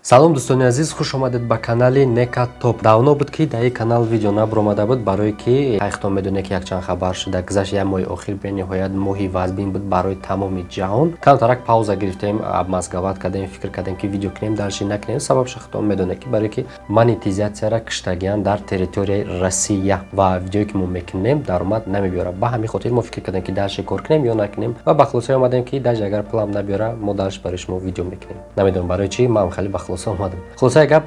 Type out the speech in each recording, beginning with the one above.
Салом дӯстони азиз, хуш омадед ба канали Нека Топ. Давно буд, ки дар ин канал видео набаромада буд, барое ки ҳайхтон медонед, ки якчанд хабар шуда гузашт. Як моҳи охир бениҳоят моҳи вазбин буд барои тамоми ҷаҳон. Камтарак пауза гирифтем, обмозговать кардем, фикр кардем, ки видео кунем, дальше накунем. Сабабша худтон медонед, ки барое ки монетизатсияра киштагиан дар территорияи Россия ва видеое ки мо мекунем, даромад намебиёрад. Ба ҳамин хотир мо фикр кардем, ки дальше кор кунем ё накунем, ва ба хулосае омадем, ки даже агар пулам набиёра, мо дальше барои шумо видео мекунем. Намедонам барои чӣ, ман хеле ба хулоса омадам. Хулосаи гап,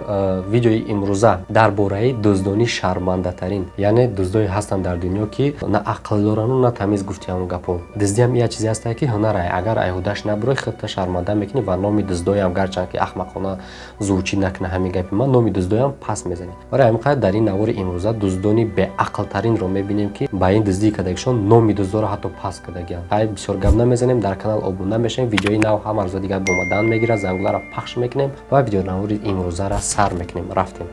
видеои имрӯза дар бораи дуздони шармандатарин, яъне дуздое ҳастанд дар дунё, ки на ақл дорану, на тамиз. Гуфти ҳамон гапҳо, дуздиам як чизе ҳастае, ки ҳунарае. Агар айҳудаш набурой, худта шарманда мекунӣ ва номи дуздоям, гарчанд ки ахмақона звучит накуна ҳамин гапи ман, номи дуздоям пас мезанӣ. Барои ҳамин қадр дар ин навори имрӯза дуздони беақлтаринро мебинем, ки ба ин дуздии кардагишон номи дуздоро ҳатто пас кардагианд. Хай, бисёр гап намезанем. Дар канал обуна мешавем, видеои нав ҳама рӯза дигар бомадан мегирад, зангуларо пахш мекунем ва видеонавори имрӯзаро сар мекунем. Рафтем.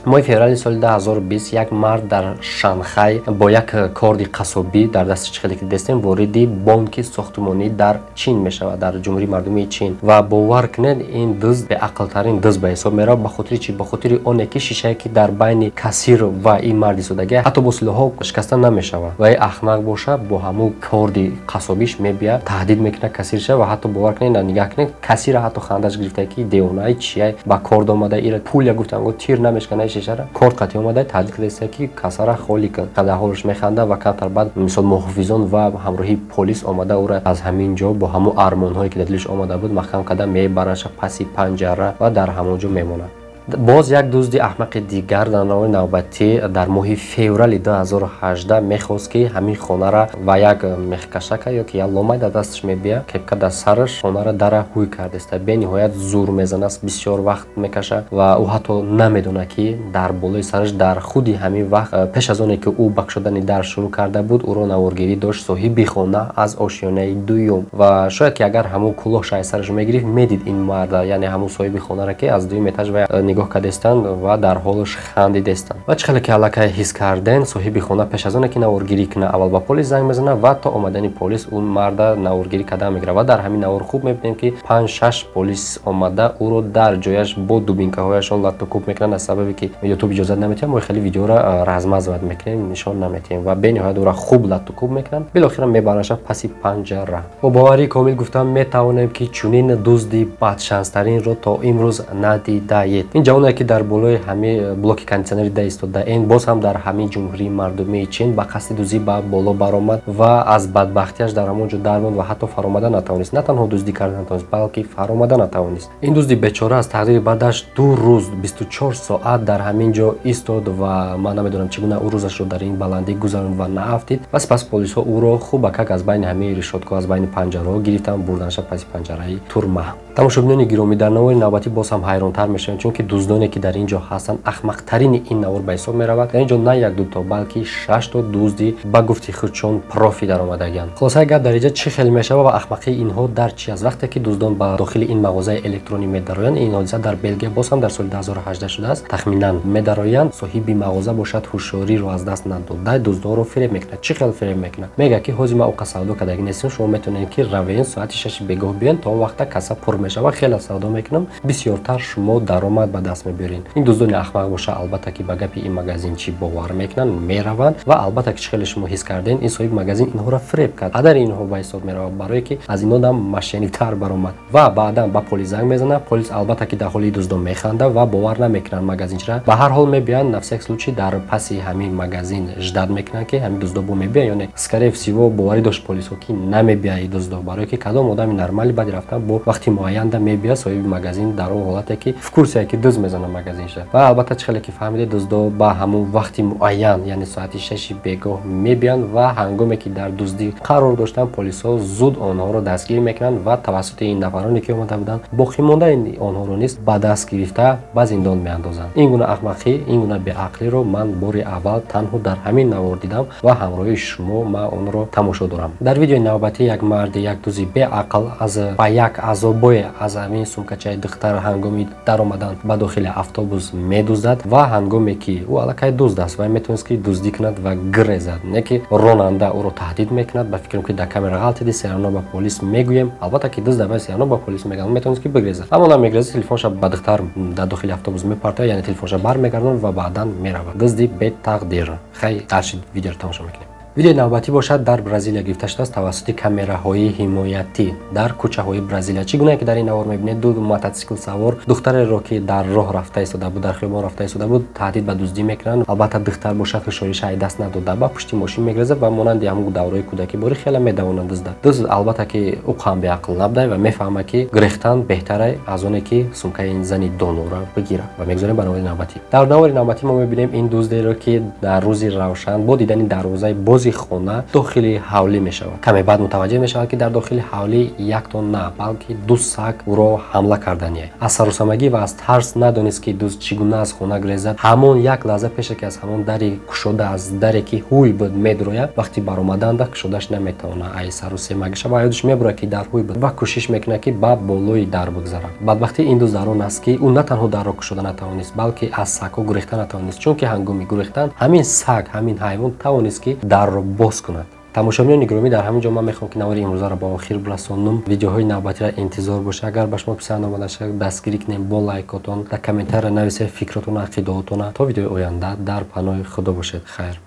Моҳи феврали соли 2020 як мард дар Шанхай бо як корди қассобӣ дар дасти, хеле ки дестем, вориди бонки сохтмонӣ дар Чин мешавад, дар Ҷумҳурии Мардумии Чин. Ва бовар кунед, ин дузд беақлтарин дузд ба ҳисоб меравад. Ба хотири чӣ? Ба хотири оне ки шишае, ки дар байни кассир ва ин мард истодагӣ, ҳатто бо силоҳҳо шикаста намешавад. Ва ин ахмақ боша, бо ҳамун корди қассобиш мебия, таҳдид мекунад кассирша. Ва ҳатто бовар кунед, нигаҳ кунед, кассира ҳатто хандаш гирифта, ки девонаи чия, ба корд омада, ира пул гуфтан, тир намешкана шишара, корд қатъи омада, таҳдид кардааст, ки касара холӣ кун. Дар ҳолаш механда. Ва камтар баъд, мисол, муҳофизон ва ҳамроҳии полис омада, ӯра аз ҳамин ҷо бо ҳамон армонҳое, ки дар дилаш омада буд, маҳкам карда мебаранша паси панҷара ва дар ҳамон ҷо мемонад. Боз як дузди аҳмақи дигар дар навори навбатӣ дар моҳи феврали 2018 мехост, ки ҳамин хонара ва як мехкашака ё ки як ломай дар дасташ мебия, кепка дар сараш, хонара дара ҳуй кардеста, бениҳоят зур мезанад, бисёр вақт мекаша. Ва ӯ ҳатто намедонад, ки дар болои сараш дар худи ҳамин вақт, пеш аз оне ки ӯ ба кушодани дар шурӯъ карда буд, ӯро наворгирӣ дошт соҳиби хона аз ошёнаи дуюм. Ва шояд ки агар ҳамун кулоҳ аз сараш мегирифт, медид ин марда, яъне ҳамун соҳиби хонара, ки аз дуюм этаж ва нигоҳ кардестанд ва дар ҳолаш хандидестанд. Ва чӣ хеле ки аллакай ҳис карден, соҳиби хона пеш аз оне ки наворгирӣ кунад, аввал ба полис занг мезанад ва то омадани полис он марда наворгирӣ карда мегирад. Ва дар ҳамин навор хуб мебинем, ки панҷ шаш полис омада, ӯро дар ҷояш бо дубинкаҳояшон латтукӯб мекунанд. Аз сабабе ки Ютуб иҷозат наметиҳад, мо хеле видеоро размазывать мекунем, нишон наметиҳем. Ва бениҳоят ӯро хуб латтукӯб мекунанд, билохира мебаранша паси панҷара. Бо боварии комил гуфтан метавонем, ки чунин дузди бадшанстаринро то имрӯз надидаед. Ин ҷавоне, ки дар болои ҳамин блоки кондитсионери да истода, ин боз ҳам дар ҳамин Ҷумҳурии Мардумии Чин ба қасди дуздӣ ба боло баромад ва аз бадбахтиаш дар ҳамон ҷо дармонд ва ҳатто фаромада натавонист. На танҳо дуздӣ карда натавонист, балки фаромада натавонист. Ин дузди бечора аз тақдири бадаш 2 рӯз, 24 соат дар ҳамин ҷо истод ва ман намедонам, чӣ гуна ӯ рӯзашро дар ин баландӣ гузаронд ва наафтид. Ва сипас полисҳо ӯро хубакак аз байни ҳамин решёткаҳо, аз байни панҷараҳо гирифтанд, бурданша паси панҷараи турма. Тамошобинони гиромӣ, дар навори навбатӣ боз ҳам ҳайронтар мешавем, чунки дуздоне, ки дар ин ҷо ҳастанд, ахмақтарини ин навор ба ҳисоб меравад. Дар ин ҷо на як дуто, балки шашто дузди ба гуфти худшон профи даромадагианд. Хулосаи гап, дар инҷа чӣ хел мешавад ва ахмақии инҳо дар чи аст? Вақте ки дуздон ба дохили ин мағозаи электронӣ медароянд, ин ҳодиса дар Белгия боз ҳам дар соли 2018 шудааст тахминан, медароянд, соҳиби мағоза бошад, ҳушёриро аз даст надода, дуздонро фиреб мекунад. Чӣ хел фиреб мекунад? Мегӯяд, ки ҳозир ман оқа савдо кардагӣ нестам, шумо метавонед, ки равен, соати 6 бегоҳ биёен, то он вақта касса пур мешавад, хеле савдо мекунам, бисёртар шумо даромад ба даст мебиёред. Ин дуздони ахмақ боша, албатта ки ба гапи ин магазинчи бовар мекунанд, мераванд. Ва албатта ки чӣ хеле шумо ҳис кардем, ин соҳиби магазин инҳоро фиреб кард, падари инҳо ба ҳисоб меравад, барое ки аз инҳо дам мошенниктар баромад. Ва баъдан ба полис занг мезанад. Полис албатта ки дар ҳоли дуздон механда ва бовар намекунанд магазинчира. Ба ҳар ҳол мебиёянд, на всякий случай дар паси ҳамин магазин ждать мекунанд, ки ҳамин дуздо бо мебиёянд ё не. Скорее всего, боварӣ дошт полисҳо, ки намебиёяд дуздо, барое ки кадом одами нормалӣ баъди рафтан бо вақти муайянда мебиёяд? Соҳиби магазин дар он ҳолате ки в курсе, ки дузд мезанад магазинша. Ва албатта, чӣ хеле ки фаҳмиде, дуздо ба ҳамон вақти муайян, яъне соати 6 бегоҳ мебиёянд. Ва ҳангоме ки дар дуздӣ қарор доштанд, полисҳо зуд онҳоро дастгир мекунанд ва тавассути ин нафароне, ки омада буданд, боқимондаи онҳоро низ ба даст гирифта, ба зиндон меандозанд. Ин гуна ахмақӣ, ин гуна беақлиро ман бори аввал танҳо дар ҳамин навор дидам ва ҳамроҳи шумо ман онро тамошо дорам. Дар видеои навбатӣ як марди, як дузи беақл аз ба як азобое аз ҳамин сумкачаи духтар ҳангоми даромадан ба дохили автобус медуздад ва ҳангоме ки ӯ аллакай дузд аст ва метавонист, ки дуздӣ кунад ва гирезад, не ки ронанда ӯро таҳдид мекунад. Ба фикрам, ки дар камера ғалтиди, всё равно ба полис мегӯем. Албатта, ки дузда, вай всё равно ба полис мегӯям, метавонист, ки бигрезад, аммо намегрезад. Телефонша ба духтар дар дохили автобус мепартояд, яъне телефонша бармегардонад ва баъдан меравад. Дузди бетақдир. Хай, дальше видеоро тамошо мекунем. Видеои навбатӣ бошад, дар Бразилия гирифта шудааст тавассути камераҳои ҳимоятӣ дар кӯчаҳои Бразилия. Чӣ гунае ки дар ин навор мебинед, ду мототсикл савор духтареро, ки дар роҳ рафта истода буд, дар хиёбон рафта истода буд, таҳдид ба дуздӣ мекунанд. Албатта, духтар бошад, ҳушёриша ай даст надода, ба пушти мошин мегрезад ва монанди ҳамун давраи кӯдакӣ бори хеле медавонанд дузда. Дузд, албатта, ки ӯ қам беақл набудай ва мефаҳмад, ки гирехтан беҳтарай аз оне ки сумкаи ин зани донора бигирад. Ва мегузорем ба навори навбатӣ. Дар навори навбатӣ мо мебинем ин дуздеро, ки дар рӯзи равшан бо дидани дарвозаи бози хона дохили ҳавлӣ мешавад. Каме баъд мутаваҷҷеҳ мешавад, ки дар дохили ҳавлӣ якто на, балки ду саг ӯро ҳамла кардание. Аз сарусамагӣ ва аз тарс надонист, ки дузд чӣ гуна аз хона гирезад. Ҳамон як лаҳза пеше ки аз ҳамон дари кушода, аз даре ки ҳуй буд, медурояд, вақти баромаданда кушодаш наметавона. Ай сарусемагиша ва ёдаш мебурад, ки дар ҳуй буд, ва кӯшиш мекунад, ки ба болои дар бигзарад. Бадбахтии ин дузд дар он аст, ки ӯ на танҳо дарро кушода натавонист, балки аз сагҳо гурехта натавонист, чунки ҳангоми гурехтан ҳамин саг, ҳамин ҳайвон тавонист, ки дарро боз кунад. Тамошобинони гиромӣ, дар ҳамин ҷо ман мехоҳам, ки навори имрӯзаро ба охир расонам. Видеоҳои навбатиро интизор бошед. Агар ба шумо писанд омада шавад, дастгирӣ кунем бо лайкотон, дар комментария нависед фикротон, ақидаотона. То видеои оянда дар паноҳи Худо бошед. Хайр.